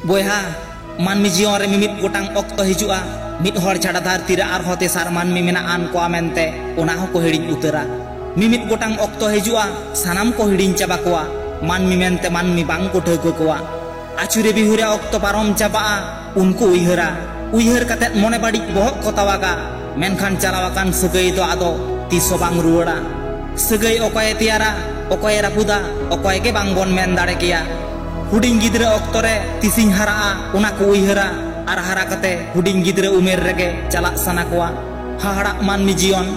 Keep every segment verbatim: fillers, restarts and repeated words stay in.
ᱵᱚᱭᱦᱟ, ᱢᱟᱹᱱᱢᱤ ᱡᱤᱭᱚᱱ ᱨᱮ ᱢᱤᱢᱤᱫ ᱜᱚᱴᱟᱝ ᱚᱠᱛᱚ ᱦᱤᱡᱩᱜᱼᱟ, ᱢᱤᱫ ᱦᱚᱲ ᱪᱷᱟᱰᱟ ᱫᱷᱟᱹᱨᱛᱤ ᱨᱮ ᱟᱨᱦᱚᱸ ᱛᱮᱥᱟᱨ ᱢᱟᱹᱱᱢᱤ ᱢᱮᱱᱟᱜ ᱟᱱ ᱠᱚᱣᱟ ᱢᱮᱱᱛᱮ, ᱚᱱᱟ ᱦᱚᱸᱠᱚ ᱦᱤᱲᱤᱧ ᱩᱛᱟᱹᱨᱟ᱾ ᱢᱤᱢᱤᱫ ᱜᱚᱴᱟᱝ ᱚᱠᱛᱚ ᱦᱤᱡᱩᱜᱼᱟ, ᱥᱟᱱᱟᱢ ᱠᱚ ᱦᱤᱲᱤᱧ ᱪᱟᱵᱟ ᱠᱚᱣᱟ, ᱢᱟᱹᱱᱢᱤ ᱢᱮᱱᱛᱮ ᱢᱟᱹᱱᱢᱤ ᱵᱟᱝ ᱠᱚ ᱴᱷᱟᱹᱣᱠᱟᱹ ᱠᱚᱣᱟ᱾ ᱟᱹᱪᱩᱨᱮ ᱵᱤᱦᱩᱨᱮ ᱚᱠᱛᱚ ᱯᱟᱨᱚᱢ ᱪᱟᱵᱟᱜᱼᱟ, ᱩᱱᱠᱩ ᱩᱭᱦᱟᱹᱨᱟ᱾ ᱩᱭᱦᱟᱹᱨ ᱠᱟᱛᱮᱫ ᱢᱚᱱᱮ ᱵᱟᱹᱲᱤᱡ ᱵᱚᱦᱚᱜ ᱠᱚ ᱛᱟᱣᱟᱜᱟ, ᱢᱮᱱᱠᱷᱟᱱ ᱪᱟᱞᱟᱣ ᱟᱠᱟᱱ ᱥᱟᱹᱜᱟᱹᱭ ᱫᱚ ᱟᱫᱚ ᱛᱤᱥ ᱦᱚᱸ ᱵᱟᱝ ᱨᱩᱣᱟᱹᱲᱟ᱾ ᱥᱟᱹᱜᱟᱹᱭ ᱚᱠᱚᱭᱮ ᱛᱮᱭᱟᱨᱟ, ᱚᱠᱚᱭᱮ ᱨᱟᱹᱯᱩᱫᱟ, ᱚᱠᱚᱭ ᱜᱮ ᱵᱟᱝ ᱵᱚᱱ ᱢᱮᱱ ᱫᱟᱲᱮ ᱠᱮᱭᱟ᱾ ᱦᱩᱰᱤᱧ ᱜᱤᱫᱽᱨᱟᱹ ᱚᱠᱛᱚ ᱨᱮ ᱛᱤᱥᱤᱧ ᱦᱟᱨᱟᱜᱼᱟ, ᱚᱱᱟ ᱠᱚ ᱩᱭᱦᱟᱹᱨᱟ, ᱟᱨ ᱦᱟᱨᱟ ᱠᱟᱛᱮ ᱦᱩᱰᱤᱧ ᱜᱤᱫᱽᱨᱟᱹ ᱩᱢᱮᱨ ᱨᱮᱜᱮ ᱪᱟᱞᱟᱜ ᱥᱟᱱᱟ ᱠᱚᱣᱟ᱾ ᱦᱟᱦᱟᱲᱟᱜ ᱢᱟᱹᱱᱢᱤ ᱡᱤᱭᱚᱱ᱾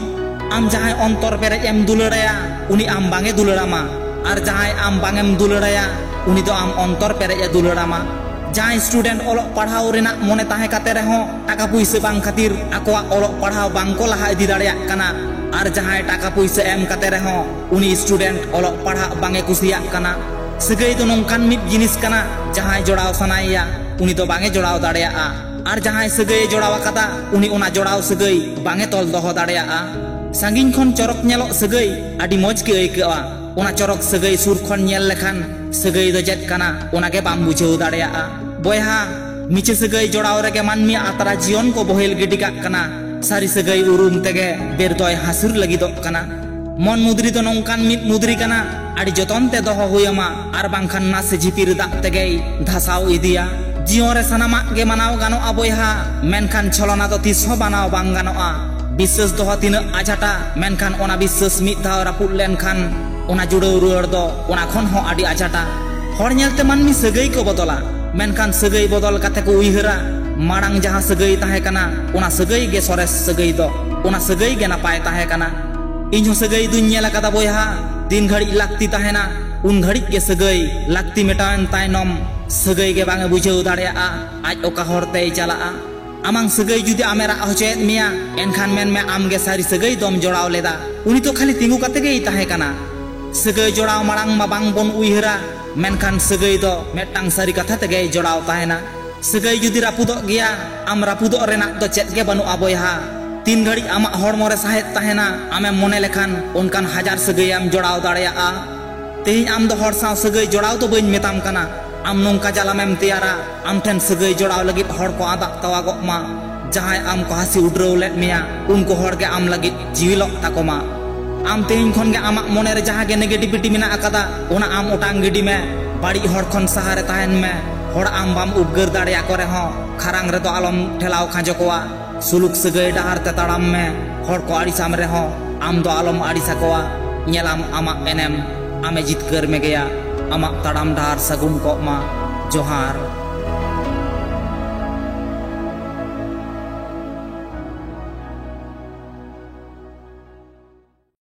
ᱟᱢ ᱡᱟᱦᱟᱸᱭ ᱚᱱᱛᱚᱨ ᱯᱮᱨᱮᱡ ᱮᱢ ᱫᱩᱞᱟᱹᱲᱟᱭᱟ, ᱩᱱᱤ ᱟᱢ ᱵᱟᱝ ᱮ ᱫᱩᱞᱟᱹᱲᱟᱢᱟ, ᱟᱨ ᱡᱟᱦᱟᱸᱭ ᱟᱢ ᱵᱟᱝ ᱮᱢ ᱫᱩᱞᱟᱹᱲᱟᱭᱟ, ᱩᱱᱤ ᱫᱚ ᱟᱢ ᱚᱱᱛᱚᱨ ᱯᱮᱨᱮᱡ ᱮ ᱫᱩᱞᱟᱹᱲᱟᱢᱟ᱾ ᱡᱟᱦᱟᱸᱭ ᱥᱴᱩᱰᱮᱱᱴ ᱚᱞᱚᱜ ᱯᱟᱲᱦᱟᱣ ᱨᱮᱱᱟᱜ ᱢᱚᱱᱮ ᱛᱟᱦᱮᱸ ᱠᱟᱛᱮ ᱨᱮᱦᱚᱸ ᱴᱟᱠᱟ ᱯᱩᱭᱥᱟᱹ ᱵᱟᱝ ᱠᱷᱟᱹᱛᱤᱨ ᱟᱠᱚᱣᱟᱜ ᱚᱞᱚᱜ ᱯᱟᱲᱦᱟᱣ ᱵᱟᱝ ᱠᱚ ᱞᱟᱦᱟ ᱤᱫᱤ ᱫᱟᱲᱮᱭᱟᱜ ᱠᱟᱱᱟ, ᱟᱨ ᱡᱟᱦᱟᱸᱭ ᱴᱟᱠᱟ ᱯᱩᱭᱥᱟᱹ ᱮᱢ ᱠᱟᱛᱮ ᱨᱮᱦᱚᱸ ᱩᱱᱤ ᱥᱴᱩᱰᱮᱱᱴ ᱚᱞᱚᱜ ᱯᱟᱲᱦᱟᱜ ᱵᱟᱝ ᱮ ᱠᱩᱥᱤᱭᱟᱜ ᱠᱟᱱᱟ᱾ ᱥᱟᱹᱜᱟᱹᱭ ᱫᱚ ᱱᱚᱝᱠᱟᱱ ᱢᱤᱫ ᱡᱤᱱᱤᱥ ᱠᱟᱱᱟ, ᱡᱟᱦᱟᱸᱭ ᱡᱚᱲᱟᱣ ᱥᱟᱱᱟᱭᱮᱭᱟ, ᱩᱱᱤ ᱫᱚ ᱵᱟᱝ ᱮ ᱡᱚᱲᱟᱣ ᱫᱟᱲᱮᱭᱟᱜᱼᱟ, ᱟᱨ ᱡᱟᱦᱟᱸᱭ ᱥᱟᱹᱜᱟᱹᱭ ᱮ ᱡᱚᱲᱟᱣ ᱟᱠᱟᱫᱟ, ᱩᱱᱤ ᱚᱱᱟ ᱡᱚᱲᱟᱣ ᱥᱟᱹᱜᱟᱹᱭ ᱵᱟᱝ ᱮ ᱛᱚᱞ ᱫᱚᱦᱚ ᱫᱟᱲᱮᱭᱟᱜᱼᱟ᱾ ᱥᱟᱺᱜᱤᱧ ᱠᱷᱚᱱ ᱪᱚᱨᱚᱠ ᱧᱮᱞᱚᱜ ᱥᱟᱹᱜᱟᱹᱭ ᱟᱹᱰᱤ ᱢᱚᱡᱽ ᱜᱮ ᱟᱹᱭᱠᱟᱹᱜᱼᱟ᱾ ᱚᱱᱟ ᱪᱚᱨᱚᱠ ᱥᱟᱹᱜᱟᱹᱭ ᱥᱩᱨ ᱠᱷᱚᱱ ᱧᱮᱞ ᱞᱮᱠᱷᱟᱱ ᱥᱟᱹᱜᱟᱹᱭ ᱫᱚ ᱪᱮᱫ ᱠᱟᱱᱟ, ᱚᱱᱟ ᱜᱮ ᱵᱟᱢ ᱵᱩᱡᱷᱟᱹᱣ ᱫᱟᱲᱮᱭᱟᱜᱼᱟ᱾ ᱵᱚᱭᱦᱟ, ᱢᱤᱪᱷᱟᱹ ᱥᱟᱹᱜᱟᱹᱭ ᱡᱚᱲᱟᱣ ᱨᱮᱜᱮ ᱢᱟᱹᱱᱢᱤ ᱟᱛᱨᱟ ᱡᱤᱭᱚᱱ ᱠᱚ ᱵᱚᱦᱮᱞ ᱜᱤᱰᱤ ᱠᱟᱜ ᱠᱟᱱᱟ᱾ ᱥᱟᱹᱨᱤ ᱥᱟᱹᱜᱟᱹᱭ ᱩᱨᱩᱢ ᱛᱮᱜᱮ ᱵᱮᱨ ᱫᱚᱭ ᱦᱟᱹᱥᱩᱨ ᱞᱟᱹᱜᱤᱫᱚᱜ ᱠᱟᱱᱟ᱾ ᱢᱚᱱ ᱢᱩᱫᱽᱨᱤ ᱫᱚ ᱱᱚᱝᱠᱟᱱ ᱢᱤᱫ ᱢᱩᱫᱽᱨᱤ ᱠᱟᱱᱟ, ᱟᱹᱰᱤ ᱡᱚᱛᱚᱱ ᱛᱮ ᱫᱚᱦᱚ ᱦᱩᱭ ᱟᱢᱟ, ᱟᱨ ᱵᱟᱝᱠᱷᱟᱱ ᱱᱟᱥᱮ ᱡᱷᱤᱯᱤᱨ ᱫᱟᱜ ᱛᱮᱜᱮᱭ ᱫᱷᱟᱥᱟᱣ ᱤᱫᱤᱭᱟ᱾ ᱡᱤᱭᱚᱱ ᱨᱮ ᱥᱟᱱᱟᱢᱟᱜ ᱜᱮ ᱢᱟᱱᱟᱣ ᱜᱟᱱᱚᱜᱼᱟ ᱵᱚᱭᱦᱟ, ᱢᱮᱱᱠᱷᱟᱱ ᱪᱷᱚᱞᱚᱱᱟ ᱫᱚ ᱛᱤᱥ ᱦᱚᱸ ᱢᱟᱱᱟᱣ ᱵᱟᱝ ᱜᱟᱱᱚᱜᱼᱟ᱾ ᱵᱤᱥᱥᱟᱹᱥ ᱫᱚᱦᱚ ᱛᱤᱱᱟᱹᱜ ᱟᱡᱷᱟᱴᱟ, ᱢᱮᱱᱠᱷᱟᱱ ᱚᱱᱟ ᱵᱤᱥᱥᱟᱹᱥ ᱢᱤᱫ ᱫᱷᱟᱣ ᱨᱟᱹᱯᱩᱫ ᱞᱮᱱᱠᱷᱟᱱ ᱚᱱᱟ ᱡᱩᱲᱟᱹᱣ ᱨᱩᱣᱟᱹᱲ ᱫᱚ ᱚᱱᱟ ᱠᱷᱚᱱ ᱦᱚᱸ ᱟᱹᱰᱤ ᱟᱡᱷᱟᱴᱟ᱾ ᱦᱚᱲ ᱧᱮᱞᱛᱮ ᱢᱟᱹᱱᱢᱤ ᱥᱟᱹᱜᱟᱹᱭ ᱠᱚ ᱵᱚᱫᱚᱞᱟ, ᱢᱮᱱᱠᱷᱟᱱ ᱥᱟᱹᱜᱟᱹᱭ ᱵᱚᱫᱚᱞ ᱠᱟᱛᱮ ᱠᱚ ᱩᱭᱦᱟᱹᱨᱟ, ᱢᱟᱲᱟᱝ ᱡᱟᱦᱟᱸ ᱥᱟᱹᱜᱟᱹᱭ ᱛᱟᱦᱮᱸ ᱠᱟᱱᱟ, ᱚᱱᱟ ᱥᱟᱹᱜᱟᱹᱭ ᱜᱮ ᱥᱚᱨᱮᱥ ᱥᱟᱹᱜᱟᱹᱭ ᱫᱚ, ᱚᱱᱟ ᱥᱟᱹᱜᱟᱹᱭ ᱜᱮ ᱱᱟᱯᱟᱭ ᱛᱟᱦᱮᱸ ᱠᱟᱱᱟ᱾ ᱤᱧ ᱦᱚᱸ ᱥᱟᱹᱜᱟᱹᱭ ᱫᱩᱧ ᱧᱮᱞ ᱟᱠᱟᱫᱟ ᱵᱚᱭᱦᱟ, ᱛᱤᱱ ᱜᱷᱟᱹᱲᱤᱡ ᱞᱟᱹᱠᱛᱤ ᱛᱟᱦᱮᱱᱟ, ᱩᱱ ᱜᱷᱟᱹᱲᱤᱡ ᱜᱮ ᱥᱟᱹᱜᱟᱹᱭ, ᱞᱟᱹᱠᱛᱤ ᱢᱮᱴᱟᱣᱮᱱ ᱛᱟᱭᱱᱚᱢ ᱥᱟᱹᱜᱟᱹᱭ ᱜᱮ ᱵᱟᱝ ᱮ ᱵᱩᱡᱷᱟᱹᱣ ᱫᱟᱲᱮᱭᱟᱜᱼᱟ, ᱟᱡ ᱚᱠᱟ ᱦᱚᱨ ᱛᱮᱭ ᱪᱟᱞᱟᱜᱼᱟ᱾ ᱟᱢᱟᱝ ᱥᱟᱹᱜᱟᱹᱭ ᱡᱩᱫᱤ ᱟᱢᱮ ᱨᱟᱜ ᱦᱚᱪᱚᱭᱮᱫ ᱢᱮᱭᱟ, ᱮᱱᱠᱷᱟᱱ ᱢᱮᱱ ᱢᱮ ᱟᱢ ᱜᱮ ᱥᱟᱹᱨᱤ ᱥᱟᱹᱜᱟᱹᱭ ᱫᱚᱢ ᱡᱚᱲᱟᱣ ᱞᱮᱫᱟ᱾ ᱩᱱᱤ ᱫᱚ ᱠᱷᱟᱹᱞᱤ ᱛᱤᱸᱜᱩ ᱠᱟᱛᱮ ᱜᱮᱭ ᱛᱟᱦᱮᱸ ᱠᱟᱱᱟ᱾ ᱥᱟᱹᱜᱟᱹᱭ ᱡᱚᱲᱟᱣ ᱢᱟᱲᱟᱝ ᱢᱟ ᱵᱟᱝ ᱵᱚᱱ ᱩᱭᱦᱟᱹᱨᱟ, ᱢᱮᱱᱠᱷᱟᱱ ᱥᱟᱹᱜᱟᱹᱭ ᱫᱚ ᱢᱤᱫᱴᱟᱝ ᱥᱟᱹᱨᱤ ᱠᱟᱛᱷᱟ ᱛᱮᱜᱮᱭ ᱡᱚᱲᱟᱣ ᱛᱟᱦᱮᱱᱟ᱾ ᱥᱟᱹᱜᱟᱹᱭ ᱡᱩᱫᱤ ᱨᱟᱹᱯᱩᱫᱚᱜ ᱜᱮᱭᱟ, ᱟᱢ ᱨᱟᱹᱯᱩᱫᱚᱜ ᱨᱮᱱᱟᱜ ᱫᱚ ᱪᱮᱫ ᱜᱮ ᱵᱟᱹᱱᱩᱜᱼᱟ ᱵᱚᱭᱦᱟ᱾ ᱛᱤᱱ ᱜᱷᱟᱹᱲᱤᱡ ᱟᱢᱟᱜ ᱦᱚᱲᱢᱚ ᱨᱮ ᱥᱟᱦᱮᱫ ᱛᱟᱦᱮᱱᱟ, ᱟᱢᱮᱢ ᱢᱚᱱᱮ ᱞᱮᱠᱷᱟᱱ ᱚᱱᱠᱟᱱ ᱦᱟᱡᱟᱨ ᱥᱟᱹᱜᱟᱹᱭᱮᱢ ᱡᱚᱲᱟᱣ ᱫᱟᱲᱮᱭᱟᱜᱼᱟ᱾ ᱛᱮᱦᱮᱧ ᱟᱢ ᱫᱚ ᱦᱚᱲ ᱥᱟᱶ ᱥᱟᱹᱜᱟᱹᱭ ᱡᱚᱲᱟᱣ ᱫᱚ ᱵᱟᱹᱧ ᱢᱮᱛᱟᱢ ᱠᱟᱱᱟ, ᱟᱢ ᱱᱚᱝᱠᱟ ᱡᱟᱞᱟᱢᱮᱢ ᱛᱮᱭᱟᱨᱟ, ᱟᱢ ᱴᱷᱮᱱ ᱥᱟᱹᱜᱟᱹᱭ ᱡᱚᱲᱟᱣ ᱞᱟᱹᱜᱤᱫ ᱦᱚᱲ ᱠᱚ ᱟᱫᱟᱜ ᱛᱟᱣᱟᱜᱚᱜ ᱢᱟ᱾ ᱡᱟᱦᱟᱸᱭ ᱟᱢ ᱠᱚ ᱦᱟᱹᱥᱤ ᱩᱰᱨᱟᱹᱣ ᱞᱮᱫ ᱢᱮᱭᱟ, ᱩᱱᱠᱩ ᱦᱚᱲ ᱜᱮ ᱟᱢ ᱞᱟᱹᱜᱤᱫ ᱡᱤᱣᱤᱞᱚᱜ ᱛᱟᱠᱚ ᱢᱟ᱾ ᱟᱢ ᱛᱮᱦᱮᱧ ᱠᱷᱚᱱ ᱜᱮ ᱟᱢᱟᱜ ᱢᱚᱱᱮ ᱨᱮ ᱡᱟᱦᱟᱸ ᱜᱮ negativity ᱢᱮᱱᱟᱜ ᱟᱠᱟᱫᱟ, ᱚᱱᱟ ᱟᱢ ᱚᱴᱟᱝ ᱜᱤᱰᱤ ᱢᱮ᱾ ᱵᱟᱹᱲᱤᱡ ᱦᱚᱲ ᱠᱷᱚᱱ ᱥᱟᱦᱟ ᱨᱮ ᱛᱟᱦᱮᱱ ᱢᱮ᱾ ᱦᱚᱲ ᱟᱢ ᱵᱟᱢ ᱩᱯᱠᱟᱹᱨ ᱫᱟᱲᱮᱭᱟᱠᱚ ᱨᱮᱦᱚᱸ, ᱠᱷᱟᱨᱟᱝ ᱨᱮᱫᱚ ᱟᱞᱚᱢ ᱴᱷᱮᱞᱟᱣ ᱠᱷᱟᱸᱡᱚ ᱠᱚᱣᱟ᱾ ᱥᱩᱞᱩᱠ ᱥᱟᱹᱜᱟᱹᱭ ᱰᱟᱦᱟᱨ ᱛᱮ ᱛᱟᱲᱟᱢ ᱢᱮ᱾ ᱦᱚᱲ ᱠᱚ ᱟᱹᱲᱤᱥᱟᱢ ᱨᱮᱦᱚᱸ, ᱟᱢ ᱫᱚ ᱟᱞᱚᱢ ᱟᱹᱲᱤᱥ ᱟᱠᱚᱣᱟ᱾ ᱧᱮᱞᱟᱢ, ᱟᱢᱟᱜ ᱮᱱᱮᱢ ᱟᱢᱮ ᱡᱤᱛᱠᱟᱹᱨ ᱢᱮᱜᱮᱭᱟ᱾ ᱟᱢᱟᱜ ᱛᱟᱲᱟᱢ ᱰᱟᱦᱟᱨ ᱥᱟᱹᱜᱩᱱ ᱠᱚᱜ ᱢᱟ᱾ ᱡᱚᱦᱟᱨ᱾